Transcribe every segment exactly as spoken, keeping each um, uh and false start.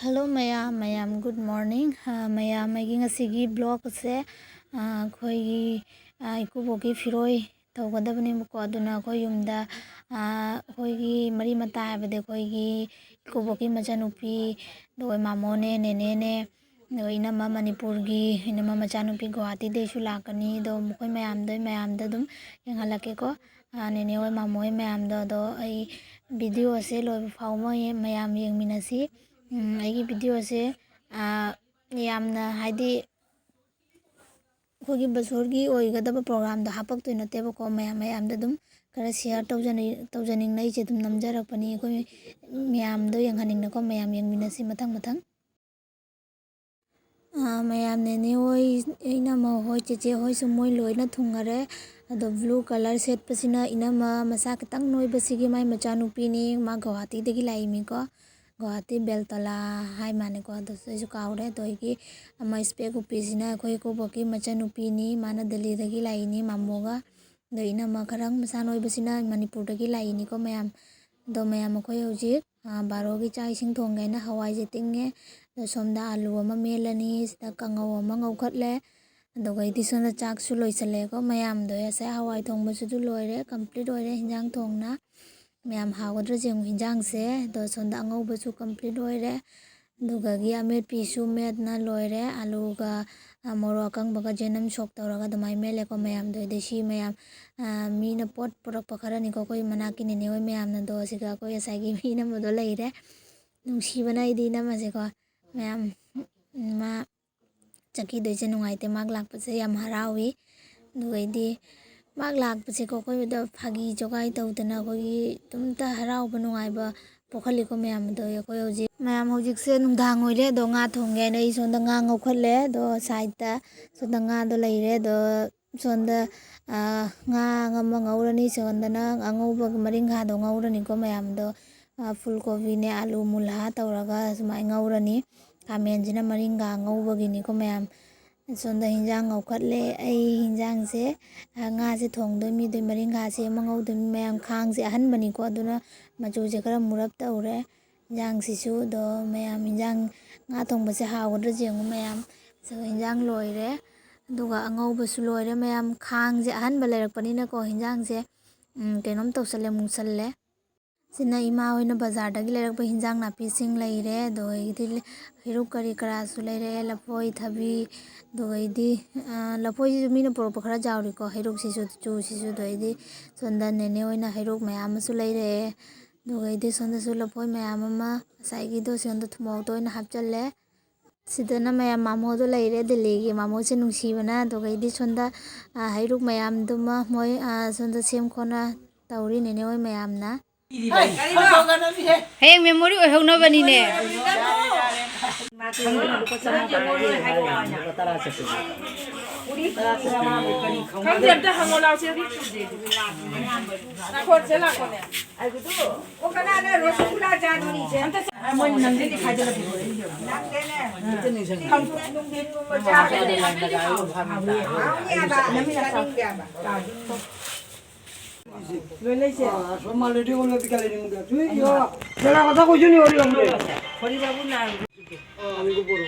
Hello ꯃꯌꯥꯝ, ꯃꯌꯥꯝ good morning꯫ ꯑ, ꯃꯌꯥꯝ, ꯑꯩꯒꯤ ꯉꯁꯤꯒꯤ vlog ꯑꯁꯦ, ꯑ, ꯑꯩꯈꯣꯏꯒꯤ, ꯑ, ꯏꯀꯨꯕꯣꯛꯀꯤ ꯐꯤꯔꯣꯏ ꯇꯧꯒꯗꯕꯅꯦꯕꯀꯣ꯫ ꯑꯗꯨꯅ ꯑꯩꯈꯣꯏ ꯌꯨꯝꯗ, ꯑ, ꯑꯩꯈꯣꯏꯒꯤ ꯃꯔꯤ ꯃꯇꯥ ꯍꯥꯏꯕꯗꯤ ꯑꯩꯈꯣꯏꯒꯤ ꯏꯀꯨꯕꯣꯛꯀꯤ ꯃꯆꯟꯅꯨꯄꯤ, ꯑꯗꯨꯒ ꯃꯥꯃꯣꯅꯦ, ꯅꯦꯅꯦꯅꯦ, ꯑꯗꯨꯒ ꯏꯅꯝꯃ ꯃꯅꯤꯄꯨꯔꯒꯤ, ꯏꯅꯝꯃ ꯃꯆꯥꯅꯨꯄꯤ ꯒꯨꯋꯥꯍꯥꯇꯤꯗꯩꯁꯨ ꯂꯥꯛꯀꯅꯤ꯫ ꯑꯗꯣ ꯃꯈꯣꯏ ꯃꯌꯥꯝꯗꯣ, ꯃꯌꯥꯝꯗ ꯑꯗꯨꯝ ꯌꯦꯡꯍꯜꯂꯛꯀꯦꯀꯣ꯫ ꯑ, ꯅꯦꯅꯦ ꯍꯣꯏ, ꯃꯥꯃꯣ ꯍꯣꯏ ꯃꯌꯥꯝꯗꯣ꯫ ꯑꯗꯣ ꯑꯩ video ꯑꯁꯦ ꯂꯣꯏꯕ ꯐꯥꯎꯕ ꯃꯌꯥꯝ ꯌꯦꯡꯃꯤꯟꯅꯁꯤ꯫ ꯎꯝ, ꯑꯩꯒꯤ video ꯑꯁꯦ, ꯑ, ꯌꯥꯝꯅ, ꯍꯥꯏꯗꯤ, ꯑꯩꯈꯣꯏꯒꯤ ꯕꯁꯣꯔꯒꯤ ꯑꯣꯏꯒꯗꯕ program ꯗꯣ ꯍꯥꯞꯄꯛꯇꯣꯏ ꯅꯠꯇꯦꯕꯀꯣ꯫ ꯃꯌꯥꯝ ꯃꯌꯥꯝꯗ ꯑꯗꯨꯝ ꯈꯔ share ꯇꯧꯖꯅꯤꯡ-, ꯇꯧꯖꯅꯤꯡꯅ ꯑꯩꯁꯦ ꯑꯗꯨꯝ ꯅꯝꯖꯔꯛꯄꯅꯤ꯫ ꯑꯩꯈꯣꯏ ꯃꯌꯥꯝꯗꯣ ꯌꯦꯡꯍꯟꯅꯤꯡꯅꯀꯣ꯫ ꯃꯌꯥꯝ ꯌꯦꯡꯃꯤꯟꯅꯁꯤ ꯃꯊꯪ ꯃꯊꯪ꯫ ꯑꯥ, ꯃꯌꯥꯝ, ꯅꯦꯅꯦ ꯍꯣꯏ, ꯏꯅꯝꯃ ꯍꯣꯏ, ꯆꯦꯆꯦ ꯍꯣꯏꯁꯨ ꯃꯣꯏ ꯂꯣꯏꯅ ꯊꯨꯡꯉꯔꯦ꯫ ꯑꯗꯣ blue colour ꯁꯦꯠꯄꯁꯤꯅ ꯏꯅꯝꯃ ꯃꯆꯥ ꯈꯤꯇꯪ ꯅꯣꯏꯕꯁꯤꯒꯤ ꯃꯥꯏ ꯃꯆꯥꯅꯨꯄꯤꯅꯤ꯫ ꯃꯥ ꯒꯨꯋꯥꯍꯥꯇꯤꯗꯒꯤ ꯂꯥꯛꯏꯃꯤꯀꯣ꯫ ꯒꯨꯋꯥꯍꯥꯇꯤ ꯕꯦꯜꯇꯣꯂꯥ ꯍꯥꯏ ꯃꯥꯅꯦꯀꯣ꯫ ꯑꯗꯨꯁꯨ ꯑꯩꯁꯨ ꯀꯥꯎꯔꯦ꯫ ꯑꯗꯣ ꯑꯩꯒꯤ ꯑꯃ ꯏꯁꯄꯦꯛ ꯎꯞꯄꯤꯁꯤꯅ ꯑꯩꯈꯣꯏ ꯏꯀꯨꯕꯣꯛꯀꯤ ꯃꯆꯟꯅꯨꯄꯤꯅꯤ꯫ ꯃꯥꯅ ꯗꯦꯜꯂꯤꯗꯒꯤ ꯂꯥꯛꯏꯅꯤ ꯃꯥꯃꯣꯒ꯫ ꯑꯗꯣ ꯏꯅꯝꯃ ꯈꯔ ꯃꯁꯥ ꯅꯣꯏꯕꯁꯤꯅ ꯃꯅꯤꯄꯨꯔꯗꯒꯤ ꯂꯥꯛꯏꯅꯤꯀꯣ ꯃꯌꯥꯝ꯫ ꯑꯗꯣ ꯃꯌꯥꯝ, ꯑꯩꯈꯣꯏ ꯍꯧꯖꯤꯛ, ꯑ, ꯕꯥꯔꯣꯒꯤ ꯆꯥꯛ ꯏꯁꯤꯡ ꯊꯣꯡꯒꯦ ꯍꯥꯏꯅ ꯍꯋꯥꯏꯁꯦ ꯇꯤꯡꯉꯦ꯫ ꯑꯗꯣ ꯁꯣꯝꯗ ꯑꯂꯨ ꯑꯃ ꯃꯦꯠꯂꯅꯤ, ꯁꯤꯗ ꯀꯥꯡꯉꯧ ꯑꯃ ꯉꯧꯈꯠꯂꯦ꯫ ꯑꯗꯨꯒꯩꯗꯤ ꯁꯣꯝꯗ ꯆꯥꯛꯁꯨ ꯂꯣꯏꯁꯜꯂꯦꯀꯣ ꯃꯌꯥꯝꯗꯣ꯫ ꯉꯁꯥꯏ ꯍꯋꯥꯏ ꯊꯣꯡꯕꯁꯤꯁꯨ ꯂꯣꯏꯔꯦ, complete ꯑꯣꯏꯔꯦ ꯍꯤꯟꯖꯥꯡ ꯊꯣꯡꯅ꯫ ꯃꯌꯥꯝ, ꯍꯥꯎꯒꯗ꯭ꯔꯥ ꯌꯦꯡꯉꯨ ꯍꯤꯟꯖꯥꯡꯁꯦ꯫ ꯑꯗꯣ ꯁꯣꯝꯗ ꯑꯉꯧꯕꯁꯨ complete ꯑꯣꯏꯔꯦ꯫ ꯑꯗꯨꯒꯒꯤ ꯑꯃꯦꯠꯄꯤꯁꯨ ꯃꯦꯠꯅ ꯂꯣꯏꯔꯦ꯫ ꯑꯂꯨꯒ, ꯑ, ꯃꯣꯔꯣꯛ ꯑꯀꯪꯕꯒ ꯖꯦꯅꯝ ꯁꯣꯛ ꯇꯧꯔꯒ ꯑꯗꯨꯃꯥꯏꯅ ꯃꯦꯠꯂꯦꯀꯣ ꯃꯌꯥꯝꯗꯣ꯫ ꯑꯗꯩ ꯁꯤ ꯃꯌꯥꯝ, ꯑ, ꯃꯤꯅ ꯄꯣꯠ ꯄꯨꯔꯛꯄ ꯈꯔꯅꯤꯀꯣ ꯑꯩꯈꯣꯏ ꯃꯅꯥꯛꯀꯤ ꯅꯦꯅꯦ ꯍꯣꯏ ꯃꯌꯥꯝꯅ꯫ ꯑꯗꯣ ꯑꯁꯤꯒ ꯑꯩꯈꯣꯏ ꯉꯁꯥꯏꯒꯤ ꯃꯤ ꯏꯅꯝꯃꯗꯣ ꯂꯩꯔꯦ꯫ ꯅꯨꯡꯁꯤꯕꯅ ꯑꯩꯗꯤ ꯏꯅꯝꯃꯁꯦꯀꯣ꯫ ꯃꯌꯥꯝ, ꯃꯥ ꯆꯠꯈꯤꯗꯣꯏꯁꯦ ꯅꯨꯡꯉꯥꯏꯇꯦ꯫ ꯃꯥ ꯂꯥꯛꯄꯁꯦ ꯌꯥꯝ ꯍꯔꯥꯎꯏ꯫ ꯑꯗꯨꯒꯩꯗꯤ ꯃꯥ ꯂꯥꯛꯄꯁꯦꯀꯣ ꯑꯩꯈꯣꯏꯗ ꯐꯥꯒꯤ ꯖꯣꯒꯥꯏ ꯇꯧꯗꯅ ꯑꯩꯈꯣꯏꯒꯤ ꯑꯗꯨꯝꯇ ꯍꯔꯥꯎꯕ ꯅꯨꯡꯉꯥꯏꯕ ꯄꯣꯛꯍꯜꯂꯤꯀꯣ ꯃꯌꯥꯝ꯫ ꯑꯗꯣ ꯑꯩꯈꯣꯏ ꯍꯧꯖꯤꯛ, ꯃꯌꯥꯝ, ꯍꯧꯖꯤꯛꯁꯦ ꯅꯨꯡꯗꯥꯡ ꯑꯣꯏꯔꯦ꯫ ꯑꯗꯣ ꯉꯥ ꯊꯣꯡꯒꯦ ꯍꯥꯏꯅ ꯑꯩ ꯁꯣꯝꯗ ꯉꯥ ꯉꯧꯈꯠꯂꯦ꯫ ꯑꯗꯣ sideꯇ ꯁꯣꯝꯗ ꯉꯥꯗꯣ ꯂꯩꯔꯦ꯫ ꯑꯗꯣ ꯁꯣꯝꯗ, ꯑ, ꯉꯥ ꯑꯃ ꯉꯧꯔꯅꯤ꯫ ꯁꯣꯝꯗꯅ ꯑꯉꯧꯕ ꯃꯔꯤꯡꯈꯥꯗꯣ ꯉꯧꯔꯅꯤꯀꯣ ꯃꯌꯥꯝꯗꯣ꯫ ꯑ, ꯐꯨꯜ ꯀꯣꯕꯤꯅꯦ, ꯑꯂꯨ ꯃꯨꯜꯍꯥ ꯇꯧꯔꯒ ꯁꯨꯃꯥꯏꯅ ꯉꯧꯔꯅꯤ꯫ ꯈꯥꯃꯦꯟꯁꯤꯅ ꯃꯔꯤꯡꯈꯥ ꯉꯧꯕꯒꯤꯅꯤꯀꯣ ꯃꯌꯥꯝ꯫ ꯁꯣꯝꯗ ꯍꯤꯟꯖꯥꯡ ꯉꯧꯈꯠꯂꯦ꯫ ꯑꯩ ꯍꯤꯟꯖꯥꯡꯁꯦ, ꯑ, ꯉꯥꯁꯦ ꯊꯣꯡꯗꯣꯏ ꯃꯤꯗꯣꯏ ꯃꯔꯤꯡꯈꯥꯁꯦ ꯑꯃ ꯉꯧꯗꯣꯏ ꯃꯤ ꯃꯌꯥꯝ꯫ ꯈꯥꯡꯁꯦ ꯑꯍꯟꯕꯅꯤꯀꯣ, ꯑꯗꯨꯅ ꯃꯆꯨꯁꯦ ꯈꯔ ꯃꯨꯔꯞ ꯇꯧꯔꯦ꯫ ꯍꯤꯟꯖꯥꯡꯁꯤꯁꯨ꯫ ꯑꯗꯣ ꯃꯌꯥꯝ, ꯍꯤꯟꯖꯥꯡ, ꯉꯥ ꯊꯣꯡꯕꯁꯦ ꯍꯥꯎꯒꯗ꯭ꯔꯥ ꯌꯦꯡꯉꯨ ꯃꯌꯥꯝ꯫ So, ꯍꯤꯟꯖꯥꯡ ꯂꯣꯏꯔꯦ꯫ ꯑꯗꯨꯒ ꯑꯉꯧꯕꯁꯨ ꯂꯣꯏꯔꯦ ꯃꯌꯥꯝ꯫ ꯈꯥꯡꯁꯦ ꯑꯍꯟꯕ ꯂꯩꯔꯛꯄꯅꯤꯅꯀꯣ, ꯍꯤꯟꯖꯥꯡꯁꯦ, ꯎꯝ, ꯀꯩꯅꯣꯝ ꯇꯧꯁꯜꯂꯦ, ꯃꯨꯁꯜꯂꯦ꯫ ꯁꯤꯅ ꯏꯃꯥ ꯍꯣꯏꯅ ꯕꯖꯥꯔꯗꯒꯤ ꯂꯩꯔꯛꯄ ꯍꯤꯟꯖꯥꯡ ꯅꯥꯄꯤꯁꯤꯡ ꯂꯩꯔꯦ꯫ ꯑꯗꯣ ꯑꯩꯒꯤꯗꯤ ꯍꯩꯔꯨꯛ ꯀꯔꯤ ꯀꯔꯥꯁꯨ ꯂꯩꯔꯛꯑꯦ, ꯂꯐꯣꯏ, ꯊꯕꯤ, ꯑꯗꯨꯒꯩꯗꯤ, ꯑ, ꯂꯐꯣꯏꯁꯤꯁꯨ ꯃꯤꯅ ꯄꯨꯔꯛꯄ ꯈꯔ ꯌꯥꯎꯔꯤꯀꯣ, ꯍꯩꯔꯨꯛꯁꯤꯁꯨ, ꯆꯨꯁꯤꯁꯨ꯫ ꯑꯗꯣ ꯑꯩꯗꯤ ꯁꯣꯝꯗ ꯅꯦꯅꯦ ꯍꯣꯏꯅ ꯍꯩꯔꯨꯛ ꯃꯌꯥꯝ ꯑꯃꯁꯨ ꯂꯩꯔꯛꯑꯦ꯫ ꯑꯗꯨꯒꯩꯗꯤ ꯁꯣꯝꯗꯁꯨ ꯂꯐꯣꯏ ꯃꯌꯥꯝ ꯑꯃ, ꯉꯁꯥꯏꯒꯤꯗꯣ ꯁꯣꯝꯗ ꯊꯨꯝꯃꯣꯛꯇ ꯑꯣꯏꯅ ꯍꯥꯞꯆꯜꯂꯦ꯫ ꯁꯤꯗꯅ ꯃꯌꯥꯝ ꯃꯥꯃꯣꯗꯣ ꯂꯩꯔꯦ, ꯗꯤꯜꯂꯤꯒꯤ ꯃꯥꯃꯣꯁꯦ ꯅꯨꯡꯁꯤꯕꯅ꯫ ꯑꯗꯨꯒꯩꯗꯤ ꯁꯣꯝꯗ, ꯑ, ꯍꯩꯔꯨꯛ ꯃꯌꯥꯝꯗꯨꯃ ꯃꯣꯏ, ꯑ, ꯁꯣꯝꯗ ꯁꯦꯝ ꯈꯣꯠꯅ ꯇꯧꯔꯤ ꯅꯦꯅꯦ ꯍꯣꯏ ꯃꯌꯥꯝꯅ꯫ ꯍꯌꯦꯡ memory ꯑꯣꯏꯍꯧꯅꯕꯅꯤꯅꯦ꯫ ꯈꯪꯗꯦ, ꯑꯝꯇ ꯍꯪꯉꯣ ꯂꯥꯎꯁꯦ꯫ ꯂꯥꯛꯈꯣꯅꯦ꯫ ꯑꯣ, ꯀꯅꯥꯅ ꯔꯣꯁꯒꯨꯂꯥ ꯆꯥꯗꯣꯔꯤꯁꯦ? ꯑꯝꯇ ꯆꯥ-, ꯃꯣꯏ ꯅꯪꯗꯤ ꯈꯥꯏꯗꯣꯛꯂꯛꯈꯤꯕ꯫ ꯅꯪꯗꯦꯅꯦ꯫ ꯅꯨꯡꯊꯤꯟ ꯅꯨꯡꯊꯤꯟ ꯅꯨꯡꯊꯤꯟꯒꯨꯝꯕ ꯆꯥꯕ ꯍꯥꯎꯅꯤ ꯍꯥꯏꯕ꯫ ꯅꯪ ꯃꯤ ꯅꯁꯥ ꯆꯥꯅꯤꯡꯗꯦ ꯍꯥꯏꯕ꯫ ꯂꯣꯏ ꯂꯩꯁꯦ꯫ ꯑ, ꯁꯣꯃꯥ ꯂꯩꯗꯤ ꯑꯣꯜꯂꯗꯤ ꯀꯥ ꯂꯩꯅꯤ ꯃꯨꯒ꯫ ꯇꯨꯏ ꯌꯣ꯫ ꯆꯂꯥ ꯀꯊꯥ ꯀꯣꯏꯁꯨ ꯅꯤ ꯑꯣꯔꯤ ꯂꯝꯗꯦ꯫ ꯈꯣꯔꯤ ꯕꯥꯕꯨ ꯅꯥꯔꯨ꯫ ꯑ, ꯃꯤꯒꯣ ꯕꯣꯔꯣ꯫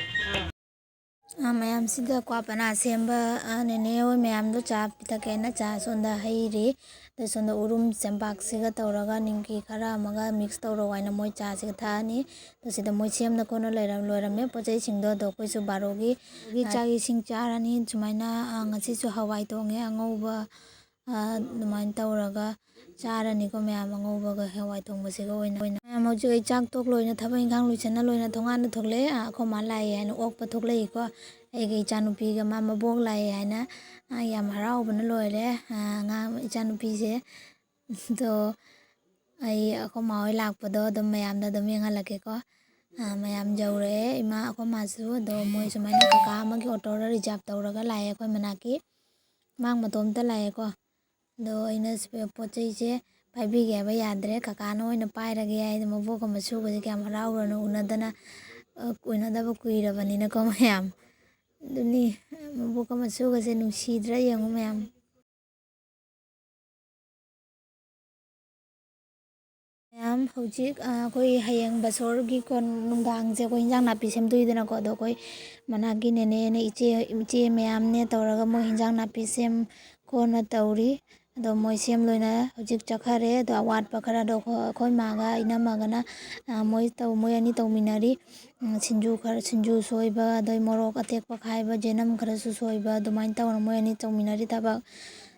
ꯑ, ꯃꯌꯥꯝꯁꯤꯗ ꯀ꯭ꯋꯥ ꯄꯅꯥ ꯁꯦꯝꯕ, ꯑ, ꯅꯦꯅꯦ ꯍꯣꯏ ꯃꯌꯥꯝꯗꯣ ꯆꯥ ꯄꯤꯊꯛꯀꯦꯅ ꯆꯥ ꯁꯣꯝꯗ ꯍꯩꯔꯤ꯫ ꯑꯗ ꯁꯣꯝꯗ ꯎꯔꯨꯝ ꯆꯦꯡꯄꯥꯛꯁꯤꯒ ꯇꯧꯔꯒ ꯅꯤꯝꯀꯤ ꯈꯔ ꯑꯃꯒ mix ꯇꯧꯔꯣ ꯍꯥꯏꯅ ꯃꯣꯏ ꯆꯥꯁꯤꯒ ꯊꯛꯑꯅꯤ꯫ ꯑꯗ ꯁꯤꯗ ꯃꯣꯏ ꯁꯦꯝꯅ ꯈꯣꯠꯅ ꯂꯩꯔꯝ-, ꯂꯣꯏꯔꯝꯃꯦ ꯄꯣꯠ ꯆꯩꯁꯤꯡꯗꯣ꯫ ꯑꯗꯣ ꯑꯩꯈꯣꯏꯁꯨ ꯕꯥꯔꯣꯒꯤ, ꯕꯥꯔꯣꯒꯤ ꯆꯥꯛ ꯏꯁꯤꯡ ꯆꯥꯔꯅꯤ꯫ ꯁꯨꯃꯥꯏꯅ, ꯑ, ꯉꯁꯤꯁꯨ ꯍꯋꯥꯏ ꯊꯣꯡꯉꯦ ꯑꯉꯧꯕ꯫ ꯑ, ꯑꯗꯨꯃꯥꯏꯅ ꯇꯧꯔꯒ ꯆꯥꯔꯅꯤꯀꯣ ꯃꯌꯥꯝ, ꯑꯉꯧꯕꯒ ꯍꯋꯥꯏ ꯊꯣꯡꯕꯁꯤꯒ ꯑꯣꯏꯅ, ꯑꯣꯏꯅ꯫ ꯃꯌꯥꯝ ꯍꯧꯖꯤꯛ ꯑꯩ ꯆꯥꯛ ꯇꯣꯛ ꯂꯣꯏꯅ ꯊꯕꯛ ꯏꯪꯈꯥꯡ ꯂꯣꯏꯁꯟꯅ ꯂꯣꯏꯅ ꯊꯣꯡꯒꯥꯟꯗ ꯊꯣꯛꯂꯛꯑꯦ꯫ ꯑ, ꯑꯩꯈꯣꯏ ꯃꯥ ꯂꯥꯛꯑꯦ ꯍꯥꯏꯅ ꯑꯣꯛꯄ ꯊꯣꯛꯂꯛꯏꯀꯣ꯫ ꯑꯩꯒꯤ ꯏꯆꯥꯅꯨꯄꯤꯒ ꯃꯥ ꯃꯕꯣꯛ ꯂꯥꯛꯑꯦ ꯍꯥꯏꯅ, ꯑ, ꯌꯥꯝ ꯍꯔꯥꯎꯕꯅ ꯂꯣꯏꯔꯦ꯫ ꯑ, ꯑꯉꯥꯡ ꯏꯆꯥꯅꯨꯄꯤꯁꯦ꯫ ꯑꯗꯣ ꯑꯩ ꯑꯩꯈꯣꯏ ꯃꯥ ꯍꯣꯏ ꯂꯥꯛꯄꯗꯣ ꯑꯗꯨꯝ ꯃꯌꯥꯝꯗ ꯑꯗꯨꯝ ꯌꯦꯡꯍꯜꯂꯛꯀꯦꯀꯣ꯫ ꯑ, ꯃꯌꯥꯝ ꯌꯧꯔꯛꯑꯦ꯫ ꯏꯃꯥ, ꯑꯩꯈꯣꯏ ꯃꯥꯁꯨ꯫ ꯑꯗꯣ ꯃꯣꯏ ꯁꯨꯃꯥꯏꯅ ꯀꯀꯥ ꯑꯃꯒꯤ ꯑꯣꯇꯣꯗ reserve ꯇꯧꯔꯒ ꯂꯥꯛꯑꯦ ꯑꯩꯈꯣꯏ ꯃꯅꯥꯛꯀꯤ꯫ ꯃꯥꯡ ꯃꯇꯣꯝꯇ ꯂꯥꯛꯑꯦꯀꯣ꯫ ꯑꯗꯣ ꯑꯩꯅ ꯁꯤ ꯄꯣꯠ ꯆꯩꯁꯦ ꯄꯥꯏꯕꯤꯒꯦ ꯍꯥꯏꯕ ꯌꯥꯗ꯭ꯔꯦ, ꯀꯀꯥꯅ ꯑꯣꯏꯅ ꯄꯥꯏꯔꯒꯦ ꯍꯥꯏꯗꯤ ꯃꯕꯣꯛꯀ ꯃꯁꯨꯒꯁꯦ ꯀꯌꯥꯝ ꯍꯔꯥꯎꯔꯅꯣ ꯎꯅꯗꯅ, ꯑ, ꯎꯅꯗꯕ ꯀꯨꯏꯔꯕꯅꯤꯅꯀꯣ ꯃꯌꯥꯝ꯫ ꯑꯗꯨꯅꯤ, ꯃꯕꯣꯛꯀ ꯃꯁꯨꯒꯁꯦ ꯅꯨꯡꯁꯤꯗ꯭ꯔꯥ ꯌꯦꯡꯉꯨ ꯃꯌꯥꯝ꯫ ꯃꯌꯥꯝ, ꯍꯧꯖꯤꯛ, ꯑ, ꯑꯩꯈꯣꯏ ꯍꯌꯦꯡ ꯕꯁꯣꯔꯒꯤ ꯀꯣꯟ ꯅꯨꯡꯗꯥꯡꯁꯦ ꯑꯩꯈꯣꯏ ꯍꯤꯟꯖꯥꯡ ꯅꯥꯄꯤ ꯁꯦꯝꯗꯣꯏꯗꯅꯀꯣ, ꯑꯗꯣ ꯑꯩꯈꯣꯏ ꯃꯅꯥꯛꯀꯤ ꯅꯦꯅꯦꯅꯦ, ꯏꯆꯦ, ꯏꯆꯦ ꯃꯌꯥꯝꯅꯦ ꯇꯧꯔꯒ ꯃꯣꯏ ꯍꯤꯟꯖꯥꯡ ꯅꯥꯄꯤ ꯁꯦꯝ ꯈꯣꯠꯅ ꯇꯧꯔꯤ꯫ ꯑꯗꯣ ꯃꯣꯏ ꯁꯦꯝ ꯂꯣꯏꯅ ꯍꯧꯖꯤꯛ ꯆꯠꯈꯔꯦ꯫ ꯑꯗꯣ ꯑꯋꯥꯠꯄ ꯈꯔꯗꯣ ꯑꯩꯈꯣꯏ, ꯑꯩꯈꯣꯏ ꯃꯥꯒ ꯏꯅꯝꯃꯒꯅ, ꯑ, ꯃꯣꯏ ꯇꯧ-, ꯃꯣꯏ ꯑꯅꯤ ꯇꯧꯃꯤꯟꯅꯔꯤ꯫ ꯎꯝ, ꯁꯤꯡꯖꯨ ꯈꯔ, ꯁꯤꯡꯖꯨ ꯁꯣꯏꯕ, ꯑꯗꯩ ꯃꯣꯔꯣꯛ ꯑꯇꯦꯛꯄ ꯈꯥꯏꯕ, ꯖꯦꯅꯝ ꯈꯔꯁꯨ ꯁꯣꯏꯕ, ꯑꯗꯨꯃꯥꯏꯅ ꯇꯧꯔ ꯃꯣꯏ ꯑꯅꯤ ꯇꯧꯃꯤꯟꯅꯔꯤ ꯊꯕꯛ꯫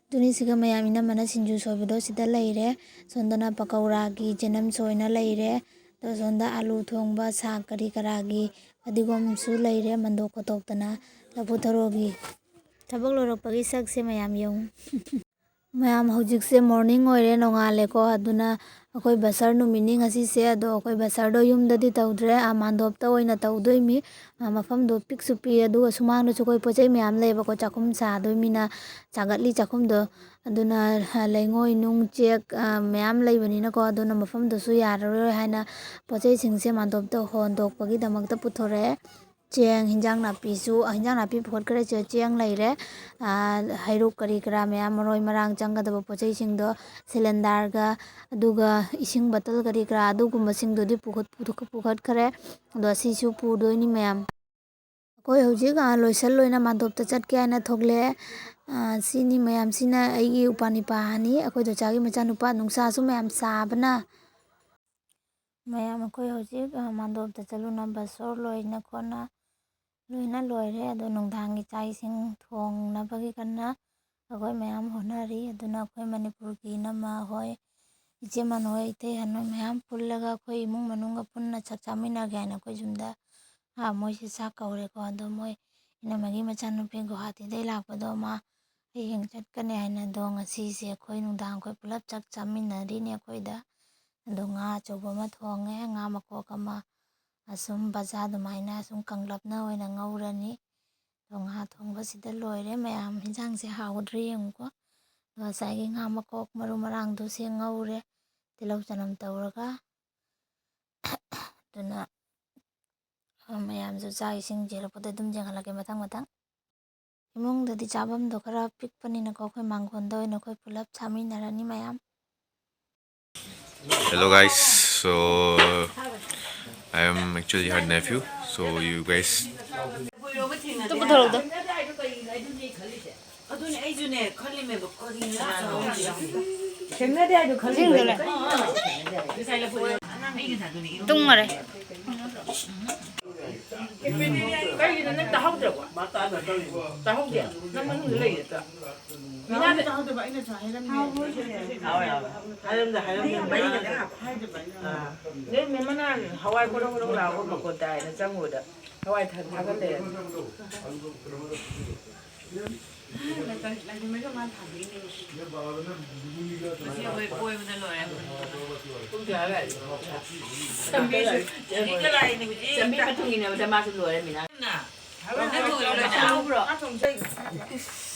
ꯑꯗꯨꯅꯤ ꯁꯤꯒ ꯃꯌꯥꯝ ꯏꯅꯝꯃꯅ ꯁꯤꯡꯖꯨ ꯁꯣꯏꯕꯗꯣ ꯁꯤꯗ ꯂꯩꯔꯦ꯫ ꯁꯣꯝꯗꯅ ꯄꯀꯧꯔꯥꯒꯤ ꯖꯦꯅꯝ ꯁꯣꯏꯅ ꯂꯩꯔꯦ꯫ ꯑꯗꯣ ꯁꯣꯝꯗ ꯑꯥꯂꯨ ꯊꯣꯡꯕ, ꯁꯥꯛ ꯀꯔꯤ ꯀꯔꯥꯒꯤ ꯐꯗꯤꯒꯣꯝꯁꯨ ꯂꯩꯔꯦ, ꯃꯟꯗꯣꯞ ꯈꯣꯠꯇꯣꯛꯇꯅ ꯂꯐꯨ ꯊꯔꯣꯒꯤ꯫ ꯊꯕꯛ ꯂꯣꯏꯔꯛꯄꯒꯤ ꯁꯛꯁꯦ ꯃꯌꯥꯝ ꯌꯦꯡꯉꯨ꯫ ꯃꯌꯥꯝ, ꯍꯧꯖꯤꯛꯁꯦ morning ꯑꯣꯏꯔꯦ, ꯅꯣꯡꯉꯥꯜꯂꯦꯀꯣ꯫ ꯑꯗꯨꯅ ꯑꯩꯈꯣꯏ ꯕꯁꯔ ꯅꯨꯃꯤꯠꯅꯤ ꯉꯁꯤꯁꯦ꯫ ꯑꯗꯣ ꯑꯩꯈꯣꯏ ꯕꯁꯔꯗꯣ ꯌꯨꯝꯗꯗꯤ ꯇꯧꯗ꯭ꯔꯦ, ꯑꯥ, ꯃꯥꯟꯗꯣꯞꯇ ꯑꯣꯏꯅ ꯇꯧꯗꯣꯏꯃꯤ꯫ ꯑꯥ, ꯃꯐꯝꯗꯣ ꯄꯤꯛꯁꯨ ꯄꯤꯛꯑꯦ, ꯑꯗꯨꯒ ꯁꯨꯃꯥꯡꯗꯁꯨ ꯑꯩꯈꯣꯏ ꯄꯣꯠ ꯆꯩ ꯃꯌꯥꯝ ꯂꯩꯌꯦꯕꯀꯣ, ꯆꯥꯛꯈꯨꯝ ꯁꯥꯗꯣꯏꯃꯤꯅ ꯆꯥꯒꯠꯂꯤ ꯆꯥꯛꯈꯨꯝꯗꯣ꯫ ꯑꯗꯨꯅ, ꯑ, ꯂꯩꯉꯣꯏ ꯅꯨꯡ ꯆꯦꯛ, ꯑ, ꯃꯌꯥꯝ ꯂꯩꯕꯅꯤꯅꯀꯣ, ꯑꯗꯨꯅ ꯃꯐꯝꯗꯨꯁꯨ ꯌꯥꯔꯔꯣꯏ ꯍꯥꯏꯅ ꯄꯣꯠ ꯆꯩꯁꯤꯡꯁꯦ ꯃꯥꯟꯗꯣꯞꯇ ꯍꯣꯟꯗꯣꯛꯄꯒꯤꯗꯃꯛꯇ ꯄꯨꯊꯣꯔꯛꯑꯦ꯫ ꯆꯦꯡ, ꯍꯤꯟꯖꯥꯡ ꯅꯥꯄꯤꯁꯨ, ꯑ, ꯍꯤꯟꯖꯥꯡ ꯅꯥꯄꯤ ꯄꯨꯈꯠꯈ꯭ꯔꯦ, ꯆꯦ-, ꯆꯦꯡ ꯂꯩꯔꯦ, ꯑ, ꯍꯩꯔꯨꯛ ꯀꯔꯤ ꯀꯔꯥ ꯃꯌꯥꯝ, ꯃꯔꯣꯏ ꯃꯔꯥꯡ ꯆꯪꯒꯗꯕ ꯄꯣꯠ ꯆꯩꯁꯤꯡꯗꯣ, cylinderꯒ, ꯑꯗꯨꯒ ꯏꯁꯤꯡ bottle ꯀꯔꯤ ꯀꯔꯥ ꯑꯗꯨꯒꯨꯝꯕꯁꯤꯡꯗꯨꯗꯤ ꯄꯨꯈꯠ-, ꯄꯨꯈꯠ-, ꯄꯨꯈꯠꯈ꯭ꯔꯦ꯫ ꯑꯗꯣ ꯑꯁꯤꯁꯨ ꯄꯨꯗꯣꯏꯅꯤ ꯃꯌꯥꯝ꯫ ꯑꯩꯈꯣꯏ ꯍꯧꯖꯤꯛ, ꯑ, ꯂꯣꯏꯁꯜ ꯂꯣꯏꯅ ꯃꯥꯟꯗꯣꯞꯇ ꯆꯠꯀꯦ ꯍꯥꯏꯅ ꯊꯣꯛꯂꯛꯑꯦ꯫ ꯑ, ꯁꯤꯅꯤ ꯃꯌꯥꯝꯁꯤꯅ ꯑꯩꯒꯤ ꯎꯄꯥ ꯅꯤꯄꯥꯅꯤ, ꯑꯩꯈꯣꯏ ꯗꯣꯆꯥꯒꯤ ꯃꯆꯥꯅꯨꯄꯥ, ꯅꯨꯡꯁꯥꯁꯨ ꯃꯌꯥꯝ ꯁꯥꯕꯅ꯫ ꯃꯌꯥꯝ ꯑꯩꯈꯣꯏ ꯍꯧꯖꯤꯛ, ꯑ, ꯃꯥꯟꯗꯣꯞꯇ ꯆꯠꯂꯨꯅꯕ ꯁꯣꯔ ꯂꯣꯏꯅ ꯈꯣꯠꯅ ꯂꯣꯏꯅ ꯂꯣꯏꯔꯦ꯫ ꯑꯗꯣ ꯅꯨꯡꯗꯥꯡꯒꯤ ꯆꯥꯛ ꯏꯁꯤꯡ ꯊꯣꯡꯅꯕꯒꯤ ꯀꯟꯅ ꯑꯩꯈꯣꯏ ꯃꯌꯥꯝ ꯍꯣꯠꯅꯔꯤ꯫ ꯑꯗꯨꯅ ꯑꯩꯈꯣꯏ ꯃꯅꯤꯄꯨꯔꯒꯤ ꯏꯅꯝꯃ ꯍꯣꯏ, ꯏꯆꯦ ꯃꯟ ꯍꯣꯏ, ꯏꯇꯩ ꯍꯟ ꯍꯣꯏ ꯃꯌꯥꯝ ꯄꯨꯜꯂꯒ ꯑꯩꯈꯣꯏ ꯏꯃꯨꯡ ꯃꯅꯨꯡꯒ ꯄꯨꯟꯅ ꯆꯥꯛ ꯆꯥꯃꯤꯟꯅꯒꯦ ꯍꯥꯏꯅ ꯑꯩꯈꯣꯏ ꯌꯨꯝꯗ, ꯑ, ꯃꯣꯏꯁꯦ ꯆꯥꯛ ꯀꯧꯔꯦꯀꯣ꯫ ꯑꯗꯣ ꯃꯣꯏ ꯏꯅꯝꯃꯒꯤ ꯃꯆꯥꯅꯨꯄꯤ ꯒꯨꯋꯥꯍꯥꯇꯤꯗꯩ ꯂꯥꯛꯄꯗꯣ ꯃꯥ ꯍꯌꯦꯡ ꯆꯠꯀꯅꯤ ꯍꯥꯏꯅ, ꯑꯗꯣ ꯉꯁꯤꯁꯦ ꯑꯩꯈꯣꯏ ꯅꯨꯡꯗꯥꯡ ꯑꯩꯈꯣꯏ ꯄꯨꯂꯞ ꯆꯥꯛ ꯆꯥꯃꯤꯟꯅꯔꯤꯅꯦ ꯑꯩꯈꯣꯏꯗ꯫ ꯑꯗꯣ ꯉꯥ ꯑꯆꯧꯕ ꯑꯃ ꯊꯣꯡꯉꯦ, ꯉꯥ ꯃꯀꯣꯛ ꯑꯃ, ꯑꯁꯨꯝ ꯕꯖꯥ ꯑꯗꯨꯃꯥꯏꯅ ꯁꯨꯝ ꯀꯪꯂꯞꯅ ꯑꯣꯏꯅ ꯉꯧꯔꯅꯤ꯫ ꯑꯗꯣ ꯉꯥ ꯊꯣꯡꯕꯁꯤꯗ ꯂꯣꯏꯔꯦ ꯃꯌꯥꯝ꯫ ꯍꯤꯟꯖꯥꯡꯁꯦ ꯍꯥꯎꯒꯗ꯭ꯔꯥ ꯌꯦꯡꯉꯨꯀꯣ꯫ ꯑꯗꯣ ꯉꯁꯥꯏꯒꯤ ꯉꯥ ꯃꯀꯣꯛ ꯃꯔꯨ ꯃꯔꯥꯡꯗꯨꯁꯦ ꯉꯧꯔꯦ, ꯇꯤꯜꯍꯧ ꯆꯅꯝ ꯇꯧꯔꯒ꯫ ꯑꯗꯨꯅ, ꯑ, ꯃꯌꯥꯝꯁꯨ ꯆꯥꯛ ꯏꯁꯤꯡ ꯆꯦꯜꯂꯛꯄꯗ ꯑꯗꯨꯝ ꯌꯦꯡꯍꯜꯂꯛꯀꯦ ꯃꯊꯪ ꯃꯊꯪ꯫ ꯏꯃꯨꯡꯗꯗꯤ ꯆꯥꯐꯝꯗꯣ ꯈꯔ ꯄꯤꯛꯄꯅꯤꯅꯀꯣ, ꯑꯩꯈꯣꯏ ꯃꯥꯡꯒꯣꯟꯗ ꯑꯣꯏꯅ ꯑꯩꯈꯣꯏ ꯄꯨꯂꯞ ꯆꯥꯃꯤꯟꯅꯔꯅꯤ ꯃꯌꯥꯝ꯫ Hello guys, so I am actually her nephew. So you guys, ꯑꯗꯨꯅꯦ ꯑꯩꯁꯨꯅꯦ ꯈꯜꯂꯤꯃꯦꯕ, ꯀꯔꯤꯅꯣ? ꯊꯦꯡꯅꯗꯦ ꯍꯥꯏꯗꯣ ꯈꯜꯂꯤꯕ꯫ ꯇꯨꯝꯈꯔꯦ꯫ ꯀꯩꯒꯤꯅꯣ ꯅꯪ ꯇꯥꯍꯧꯗ꯭ꯔꯕꯣ? ꯇꯥꯍꯧꯗꯦ꯫ ꯅꯪ ꯃꯅꯨꯡꯗ ꯂꯩꯔꯦꯗ꯫ ꯃꯤꯅꯥꯗ ꯇꯥꯍꯧꯗꯕ ꯑꯩꯅꯁꯨ ꯍꯥꯏꯔꯝꯃꯦ꯫ ꯍꯥꯏꯔꯝꯗ ꯍꯥꯏꯔꯝꯗ ꯃꯩꯗ꯫ ꯅꯣꯏ ꯃꯃꯅ ꯍꯋꯥꯏ ꯀꯣꯔꯧ ꯀꯣꯔꯧ ꯂꯥꯎꯕ ꯃꯈꯣꯟ ꯇꯥꯏꯅ ꯆꯪꯉꯨꯗ ꯍꯋꯥꯏ ꯊꯥꯒꯠꯂꯦ꯫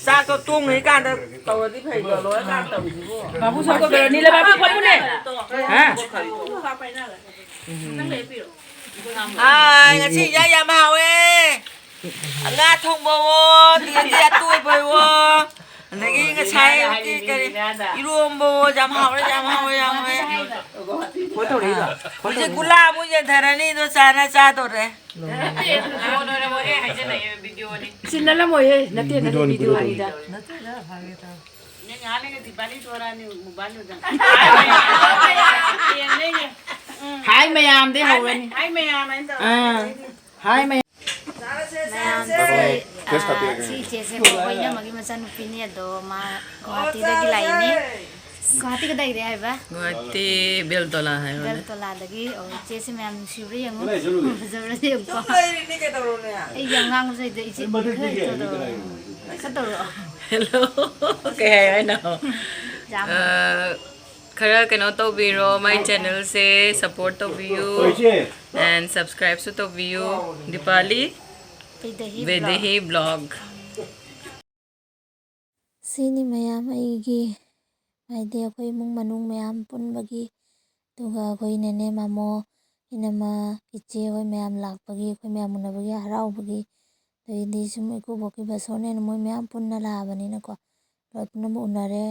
ꯆꯥꯛꯇꯣ ꯇꯣꯡꯉꯤꯀꯥꯟꯗ ꯇꯧꯔꯗꯤ ꯐꯩꯗꯣ, ꯂꯣꯏꯔꯀꯥꯟꯗ ꯇꯧꯔꯤꯁꯤꯕꯨ꯫ ꯕꯥꯕꯨ ꯁꯛꯄ ꯕꯦꯔꯣꯅꯤ ꯂꯩ, ꯕꯥꯕꯨ ꯐꯝꯃꯨꯅꯦ꯫ ꯍꯥ? ꯍꯥꯏ, ꯉꯁꯤ ꯏꯟꯖꯥꯡ ꯌꯥꯝ ꯍꯥꯎꯋꯦ꯫ ꯉꯥ ꯊꯣꯡꯕꯋꯣ, ꯑꯗꯒꯤ ꯑꯇꯣꯏꯕꯋꯣ, ꯑꯗꯒꯤ ꯉꯁꯥꯏ ꯑꯌꯨꯛꯀꯤ ꯀꯔꯤ, ꯏꯔꯣꯝꯕꯋꯣ, ꯌꯥꯝ ꯍꯥꯎꯔꯦ, ꯌꯥꯝ ꯍꯥꯎꯔꯦ, ꯌꯥꯝ ꯍꯥꯎꯔꯦ꯫ ꯍꯧꯖꯤꯛ ꯒꯨꯂꯥ ꯑꯃꯨꯛ ꯌꯦꯟꯊꯔꯅꯤ, ꯑꯗꯣ ꯆꯥꯅ ꯆꯥꯗꯣꯔꯦ꯫ ꯁꯤ ꯅꯠꯂꯝꯃꯣꯏꯍꯦ, ꯅꯠꯇꯦ, ꯅꯠꯇꯦ, ꯚꯤꯗꯤꯑꯣꯅꯤꯗ꯫ ꯍꯥꯏ ꯃꯌꯥꯝꯗꯩ ꯍꯧꯔꯅꯤ꯫ ꯑꯥ, ꯍꯥꯏ ꯃꯌꯥꯝ꯫ ꯃꯌꯥꯝꯁꯦ, ꯑꯥ, ꯁꯤ ꯏꯆꯦꯁꯦ ꯑꯩꯈꯣꯏ ꯏꯅꯝꯃꯒꯤ ꯃꯆꯥꯅꯨꯄꯤꯅꯤ꯫ ꯑꯗꯣ ꯃꯥ ꯒꯨꯋꯥꯍꯥꯇꯤꯗꯒꯤ ꯂꯥꯛꯏꯅꯦ꯫ ꯒꯨꯋꯥꯍꯥꯇꯤ ꯀꯗꯥꯏꯗꯩ ꯍꯥꯏꯕ? ꯒꯨꯋꯥꯍꯥꯇꯤ ꯕꯦꯜꯇꯣꯂꯥ ꯍꯥꯏꯕꯅꯦ꯫ ꯕꯦꯜꯇꯣꯂꯥꯗꯒꯤ꯫ ꯑꯣ, ꯏꯆꯦꯁꯦ ꯃꯌꯥꯝ ꯅꯨꯡꯁꯤꯕ꯭ꯔꯥ ꯌꯦꯡꯉꯨ꯫ ꯐꯖꯕ꯭ꯔꯥ ꯌꯦꯡꯉꯨꯀꯣ꯫ ꯂꯩꯔꯤꯅꯦ ꯀꯩꯗꯧꯔꯣꯅꯦ? ꯑꯩ ꯌꯥꯝ ꯉꯥꯡꯕꯁꯨ ꯍꯩꯇꯦ ꯏꯆꯦ꯫ ꯈꯔ ꯇꯧꯔꯛꯑꯣ꯫ Hello. ꯀꯩ ꯍꯥꯏ ꯍꯥꯏꯅꯣ? ꯌꯥꯝ ꯑ, ꯈꯔ ꯀꯩꯅꯣ ꯇꯧꯕꯤꯔꯣ, my channelꯁꯦ support ꯇꯧꯕꯤꯌꯨ and subscribeꯁꯨ ꯇꯧꯕꯤꯌꯨ꯫ ꯗꯤꯄꯥꯂꯤ ꯀꯩꯗ ꯍꯤ ꯕꯦꯗꯦꯍꯤ vlog꯫ ꯁꯤꯅꯤ ꯃꯌꯥꯝ ꯑꯩꯒꯤ, ꯍꯥꯏꯗꯤ ꯑꯩꯈꯣꯏ ꯏꯃꯨꯡ ꯃꯅꯨꯡ ꯃꯌꯥꯝ ꯄꯨꯟꯕꯒꯤ, ꯑꯗꯨꯒ ꯑꯩꯈꯣꯏ ꯅꯦꯅꯦ ꯃꯥꯃꯣ, ꯏꯅꯝꯃ, ꯏꯆꯦ ꯍꯣꯏ ꯃꯌꯥꯝ ꯂꯥꯛꯄꯒꯤ, ꯑꯩꯈꯣꯏ ꯃꯌꯥꯝ ꯎꯅꯕꯒꯤ ꯍꯔꯥꯎꯕꯒꯤ, ꯑꯗꯩꯗꯤ ꯁꯨꯝ ꯏꯀꯨꯕꯣꯛꯀꯤ ꯕꯁꯣꯔꯅꯦꯅ ꯃꯣꯏ ꯃꯌꯥꯝ ꯄꯨꯟꯅ ꯂꯥꯛꯑꯕꯅꯤꯅꯀꯣ, ꯂꯣꯏ ꯄꯨꯝꯅꯃꯛ ꯎꯅꯔꯦ,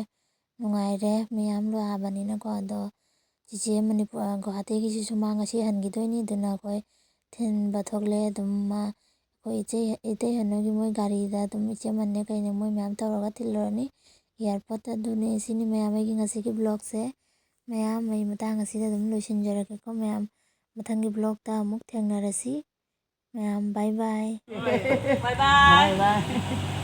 ꯅꯨꯡꯉꯥꯏꯔꯦ ꯃꯌꯥꯝ ꯂꯥꯛꯑꯕꯅꯤꯅꯀꯣ꯫ ꯑꯗꯣ ꯆꯤꯆꯦ ꯃꯅꯤꯄꯨꯔ, ꯒꯨꯋꯥꯍꯥꯇꯤꯒꯤꯁꯤꯁꯨ ꯃꯥ ꯉꯁꯤ ꯍꯟꯈꯤꯗꯣꯏꯅꯤ꯫ ꯑꯗꯨꯅ ꯑꯩꯈꯣꯏ ꯊꯤꯟꯕ ꯊꯣꯛꯂꯦ꯫ ꯑꯗꯨꯝ ꯃꯥ, ꯑꯩꯈꯣꯏ ꯏꯆꯦ, ꯏꯇꯩ ꯍꯅꯨꯒꯤ ꯃꯣꯏ ꯒꯥꯔꯤꯗ ꯑꯗꯨꯝ ꯏꯆꯦ ꯃꯟꯅꯦ ꯀꯩꯅꯦ ꯃꯣꯏ ꯃꯌꯥꯝ ꯇꯧꯔꯒ ꯊꯤꯜꯂꯨꯔꯅꯤ ꯑꯦꯌꯥꯔꯄꯣꯔꯠꯇ꯫ ꯑꯗꯨꯅꯦ, ꯁꯤꯅꯤ ꯃꯌꯥꯝ ꯑꯩꯒꯤ ꯉꯁꯤꯒꯤ ꯕ꯭ꯂꯣꯛꯁꯦ꯫ ꯃꯌꯥꯝ, ꯑꯩ ꯃꯇꯥꯡ ꯑꯁꯤꯗ ꯑꯗꯨꯝ ꯂꯣꯏꯁꯤꯟꯖꯔꯒꯦꯀꯣ ꯃꯌꯥꯝ꯫ ꯃꯊꯪꯒꯤ ꯕ꯭ꯂꯣꯛꯇ ꯑꯃꯨꯛ ꯊꯦꯡꯅꯔꯁꯤ꯫ ꯃꯌꯥꯝ, ꯕꯥꯏ ꯕꯥꯏ꯫ ꯕꯥꯏ ꯕꯥꯏ꯫